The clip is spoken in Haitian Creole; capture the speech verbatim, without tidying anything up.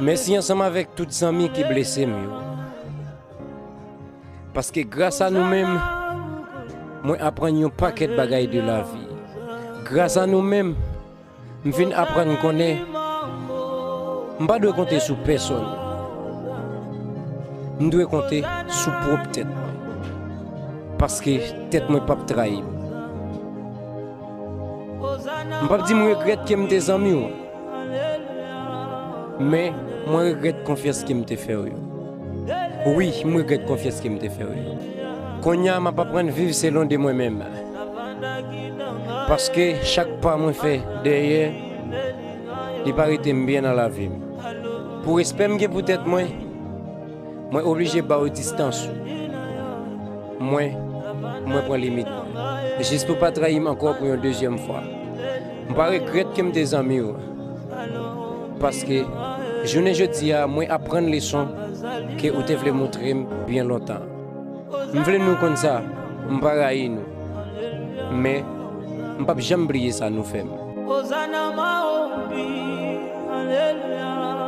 Mèsi ansanm avèk tout zanmi ki blese m yo. Paske gras a nou menm, mwen aprann yon pakèt bagay de lavi. Gras a nou menm, m vin aprann konnen m pa dwe konte sou pèsonn. M dwe konte sou pwòp tèt mwen. Paske tèt mwen p ap trayi m. M p ap di m regrèt ke m te zanmi w. Men, mwen regrèt konfyans ke m te fè w yo. Wi, m regrèt konfyans ke m te fè w yo. Kounye a, m ap aprann viv selon de mwen menm. Paske chak pa mwen fè dèyè, li pa rete m byen nan lavi m. Pou respè m gen pou tèt mwen, mwen oblije ba w distans ou. Mwen, mwen pran limit mwen. Jis pou pa trayi m ankò pou yon dezyèm fwa. M pa regrèt ke m te zanmi w. Paske, jounen jodi a, mwen aprann leson ke ou te vle montre m byen lontan. M vle nou konn sa, m pa rayi nou. Men, m p ap janm bliye sa nou fè m. Ozana Maombi, aleluya.